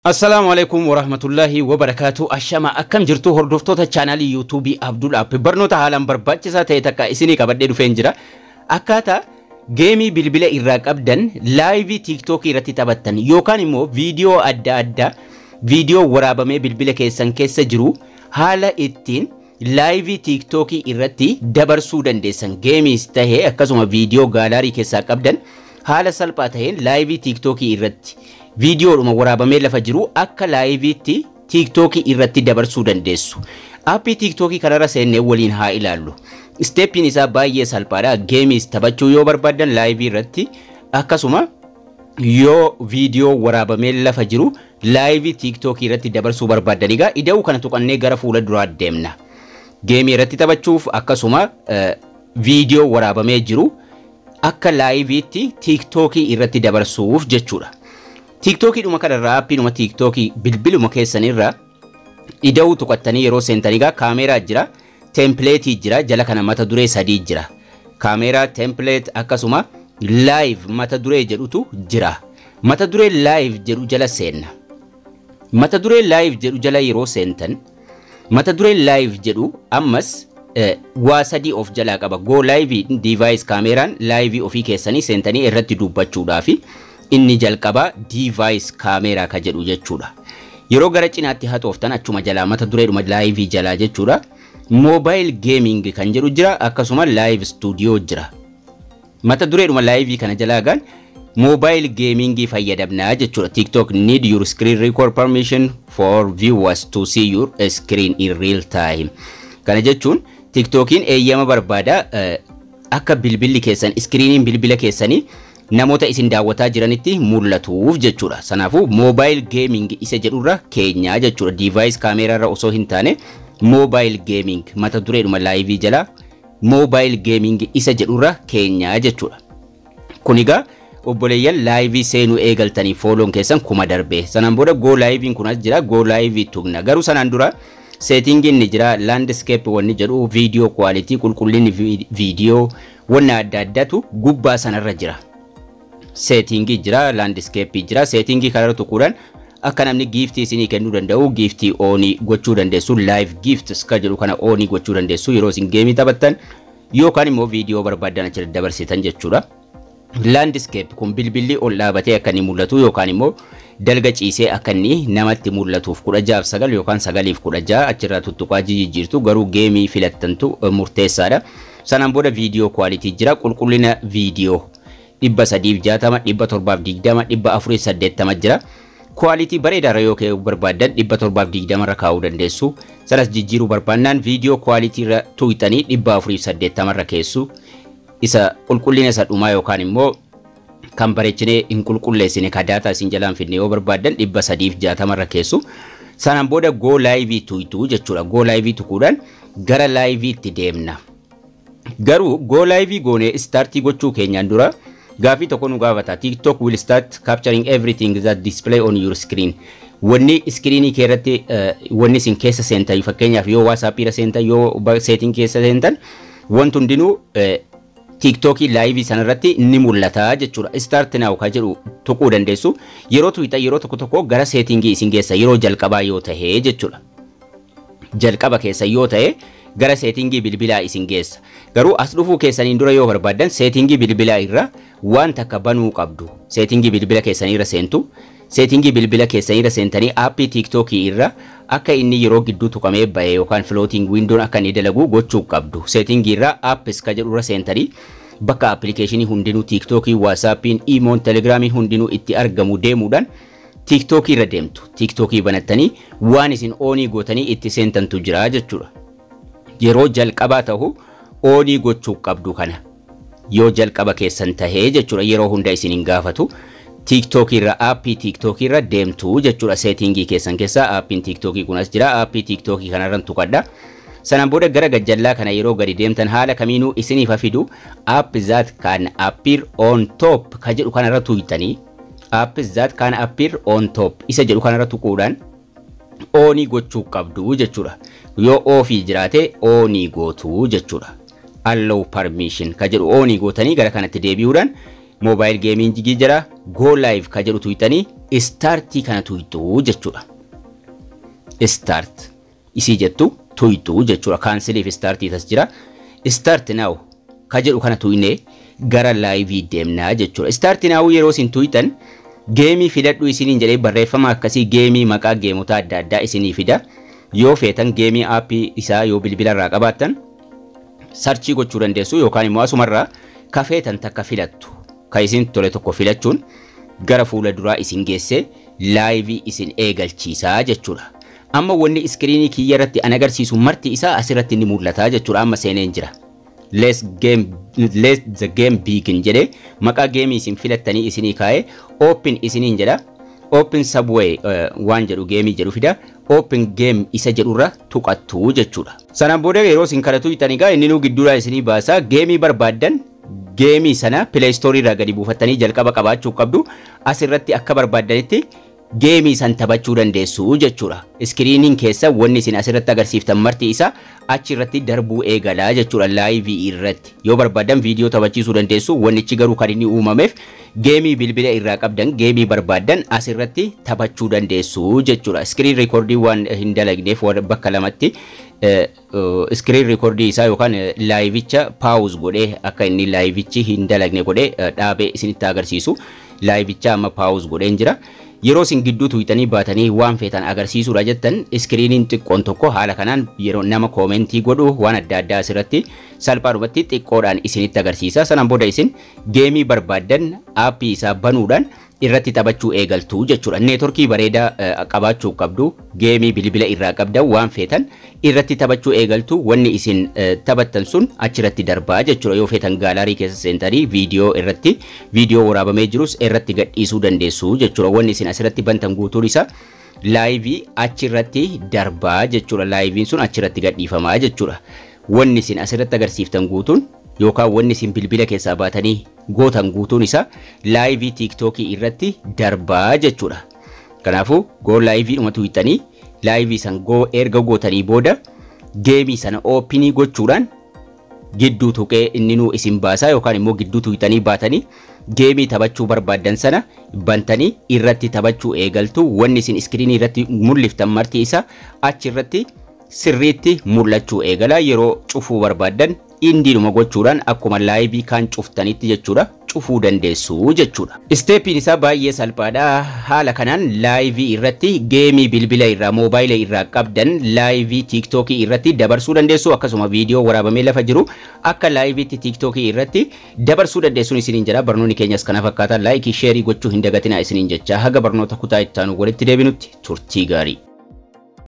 Assalaamu alaikum warahmatullahi wabarakaatu. Ashama, akkam jirtu hordoftoota chaanaalii yuutuubii Abdul App? Barnoota haalaan barbaachisaa ta'e takka isinii qabadhee dhufeen jira. Akkaataa geemii bilbila irraa qabdan live tiiktookii irratti taphattan yookaan immoo viidiyoo adda addaa, viidiyoo waraabamee bilbila keessan keessa jiru haala ittiin live tiiktookii irratti dabarsuu dandeessan, geemiis tahee akkasuma viidiyoo gallery keessaa qabdan haala salphaa taheen live tiiktookii irratti viidiyoodhuma waraabamee lafa jiru akka liveitti tiiktookii irratti dabarsuu dandeessu. Aappii tiiktookii kanarra seennee waliin haa ilaallu. Stepiin isaa baay'ee salphaadha. Geemiis taphachuu yoo barbaaddan live irratti, akkasuma yoo viidiyoo waraabamee lafa jiru live tiiktookii irratti dabarsuu barbaaddan, egaa ida'uu kana tuqannee gara fuula duraa deemna. Geemii irratti taphachuuf akkasuma viidiyoo waraabamee jiru akka liveitti tiiktookii irratti dabarsuuf jechuudha. Tiiktookiidhuma kanarraa, aappiidhuma tiiktookii bilbiluma keessanirraa ida'uu tuqattanii yeroo seentanii, egaa kaameeraa jira, template jira, jala kana mata duree sadii jira. Kaameeraa, template akkasuma live mata duree jedhutu jira. Mata duree live jedhu jala seenna. Mata duree live jedhu jala yeroo seentan, mata duree live jedhu ammas waa sadii of jalaa qaba. Go live, device kaameeraan live ofii keessanii seentanii irratti dubbachuudhaafi inni jalqabaa device kaameeraa ka jedhu jechuudha. Yeroo gara cinaatti haxooftan, achuma jalaa mata dureedhuma live jalaa jechuudha. Mobile gaming kan jedhu jira, akkasuma live studio jira. Mata dureedhuma live kana jalaa gaan mobile gaming fayyadamnaa jechuudha. TikTok need your screen record permission for viewers to see your screen in real time. Kana jechuun TikTokiin eeyyama barbaada akka bilbilli keessan, iskiriiniin bilbila keessanii namoota isin daawwataa jiranitti mul'atuuf jechuudha. Sanaafuu mobile gaming isa jedhurra keenyaa jechuudha. Device kaameeraarra osoo hin taane mobile gaming mata dureedhuma live jala mobile gaming isa jedhurra keenyaa jechuudha. Kun egaa obboleeyyan live seenuu eegaltanii follown keessan 1000 darbe. Sanaan booda go liveiin kun as jira, go live tuqna. Garuu sanaan dura settingiin ni jira, landscape wanni jedhu, video quality, qulqullinni viidiyoo, wanna adda addaatu gubbaa sanarra jira. Setting jira, landscape jira. Setting kanarra tuquudhaan akka namni gift isinii kennuu danda'u gift on gochuu dandeessu. Live gifts ka jedhu kana on gochuu dandeessu yeroo isin geemii taphattan yookaan immoo viidiyoo barbaadan achi dabarsitan jechuudha. Landscape kun bilbilli ol dhaabatee akka inni mul'atu yookaan immoo dalga ciisee akka inni namatti mul'atuuf 16:9 yookaan 9:16 achirraa tuttuqaa jijjiirtu, garuu geemii filattantu murteessaadha. Sanaan booda video quality jira, qulqullina viidiyoo 360, 720, 480 jira. Quality bareedaarra yoo ka'e barbaaddan 720 irra kaa'uu dandeessu. Sanas jijjiiruu barbaannaan video quality irra tuqxanii 480 irra keessu. Isa qulqullina isa dhumaa yookaan immoo kan bareechinee hin qulqulleessine, ka data isin jalaan fidne yoo barbaaddan 360 irra keessu. Sanaan booda go live tuqxu jechuudha. Go live tuquudhaan gara liveitti deemna. Garuu go live goonee start gochuu keenyaan dura gaafii tokko nu gaafata. TikTok will start capturing everything that display on your screen. Wanni iskiriinii kee irratti, wanni isin keessa seentan, fakkeenyaaf yoo WhatsApp irra seentan, yoo setting keessa seentan, wanti hundinuu tiiktookii live sanarratti ni mul'ata jechuudha. Start now ka jedhu tuquu dandeessu. Yeroo tuqxan yeroo tokko tokko gara setting isin geessa yeroo jalqabaa yoo ta'e jechuudha. Jalqaba keessa yoo ta'e gara setting bilbilaa isin geessa. Garuu as dhufuu keessaniin dura yoo barbaaddan setting bilbilaa irra waan takka banuu qabdu. Setting bilbila keessanii irra seentu. Setting bilbila keessanii irra seentanii aappii tiiktookii irra akka inni yeroo gidduu tuqamee bahe yookaan floating windown akka inni dalagu gochuu qabdu. Setting irra apps ka jedhu irra seentanii bakka appilikeeshinii hundinuu, tiiktookii, waasaappiin, iimoon, telegiraamiin hundinuu itti argamu deemuudhaan tiiktookii irra deemtu. Tiiktookii banattanii waan isin on gootanii itti seentantu jira jechuudha. Yeroo jalqabaa ta'u on gochuu qabdu kana. Yoo jalqaba keessan tahee jechuudha, yeroo hunda isin hin gaafatu. Tiiktookii irra, aappii tiiktookii irra deemtu jechuudha. Setting keessan keessaa aappiin tiiktookii kun as jira. Aappii tiiktookii kanarran tuqadha. Sanaan booda gara gajjallaa kana yeroo gadi deemtan, haala kamiinuu isiniif fidu, app that can appear on top ka jedhu kanarra tuqxanii, app that can appear on top isa jedhu kanarra tuquudhaan on gochuu qabdu jechuudha. Yoo off jiraate on gootu jechuudha. Allow permission ka jedhu on gootanii gara kanatti deebi'uudhaan Mobile gaming jira. Go live ka jedhu tuyxanii start kana tuyxuu jechuudha. Start isii jettu tuyxuu jechuudha. Canceliif start tas jira. Start now ka jedhu kana tuynee gara live deemnaa jechuudha. Start now yeroo isin tuyxan game filadhu isiniin jedhee barreeffama akkasii game maqaa gameota adda addaa isinii fida. Yoo feetan game app isaa yoo bilbila irraa qabaattan search gochuu dandeessu yookaan immoo asumarraa ka feetan takka filattu. Ka isin tole tokko filachuun gara fuula duraa isin geessee live isin eegalchiisaa jechuudha. Amma wanni screen kiyya irratti an agarsiisu marti isaa asirratti ni mul'ata jechuudha. Amma seeneen jira. Let the game begin jedhee maqaa game isin filattanii isinii kaa'ee open isiniin jedha. Open Subway waan jedhu game jedhu fida. Open game isa jedhurra tuqattu jechuudha. Sanaan booda yeroo isin kana tuqxan egaa inni nuu gidduudhaa isinii baasa. Game barbaaddan game sana Play Store irraa gadi buufattanii jalqaba qabaachuu qabdu. Asirratti akka barbaaddanitti game san taphachuu dandeessu jechuudha. Screeniin keessa wanni isin asirratti agarsiiftan marti isaa achirratti darbuu eegalaa jechuudha live irratti. Yoo barbaaddan viidiyoo taphachiisuu dandeessu. Wannichi garuu kan inni uumameef game bilbila irraa qabdan game barbaaddan asirratti taphachuu dandeessu jechuudha. Screen record waan hin dalagneef bakka lamatti screen record isaa yookaan liveicha pause godhee akka inni liveichi hin dalagne godhee dhaabee isinitti agarsiisu. Liveicha amma pause godheen jira. Yeroo isin gidduu tuyxanii baatanii waan feetan agarsiisuudha jettan screeniin xiqqoon tokko haala kanaan yeroo nama comment godhu waan adda addaa asirratti salphaadhumatti xiqqoodhaan isinitti agarsiisa. Sanaan booda isin game barbaaddan app isaa banuudhaan irratti taphachuu eegaltu jechuudha. Network bareedaa qabaachuu qabdu, game bilbila irraa qabdan waan feetan irratti taphachuu eegaltu, wanni isin taphattan sun achirratti darbaa jechuudha. Yoo feetan gallery keessa seentanii viidiyoo irratti viidiyoo waraabamee jirus irratti gadhiisuu dandeessu jechuudha. Wanni isin asirratti bantan guutuun isaa live achirratti darbaa jechuudha. Liveiin sun achirratti gadhiifamaa jechuudha. Wanni isin asirratti agarsiiftan guutuun yookaan wanni isin bilbila keessaa baatanii gootan guutuun isaa live TikTok irratti darbaa jechuudha. Kanaafuu go live dhuma tuqxanii live san go erga gootanii booda game sana open gochuudhaan gidduu tuqee inni nuu isin baasaa yookaan immoo gidduu tuqxanii baatanii game taphachuu barbaaddan sana bantanii irratti taphachuu eegaltu. Wanni isin screen irratti mul'iftan marti isaa achirratti sirriitti mul'achuu eegala. Yeroo cufuu barbaaddan indiinuma gochuudhaan akkuma live kaan cuftanitti jechuudha cufuu dandeessu jechuudha. Stepiin isaa baay'ee salphaadha. Haala kanaan live irratti game bilbila irraa moobaayila irraa qabdan live TikTok irratti dabarsuu dandeessu, akkasuma viidiyoo waraabamee lafa jiru akka liveitti TikTok irratti dabarsuu dandeessuun isiniin jedha. Barnoonni keenyas kana fakkaata. Like, share gochuu hin dagatinaa isiniin jecha haga barnoota kutaa itti aanu walitti deebinutti turtii gaarii.